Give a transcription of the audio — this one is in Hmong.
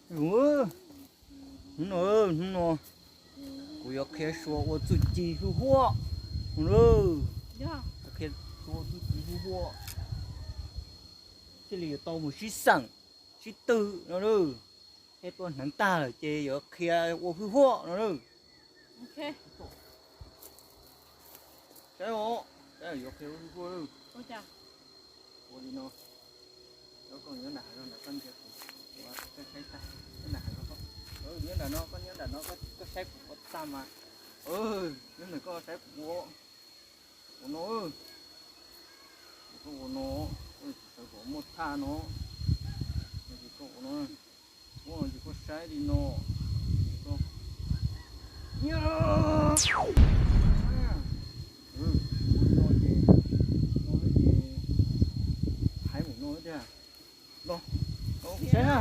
Hnub no, hnub no kuv yuav qhia suav ua txuj ci hwj huam no. Qhia suav ua txuj ci hwj huam, thiaj li yuav tau mus sib xeem sib tw no. Thiab tuaj hneev tag lawm ces yuav qhia ua hwj huam no. Saib os, saib yuav qhia ua hwj huam. Ua li no, koj nyob nram hav zoov ntawd koj ntsia kuv, kuv saib tag. Nyob nram hav zoov, nyob nram no, koj nyob nram no koj saib kuv ua tag mas. Nyob nram koj saib kuv ua, ua no, koj ua no, sawv kom muaj thaj no, koj ua no, ua ces koj saib li no, no ces, no ces, hais mus no tiag. Los, saib na.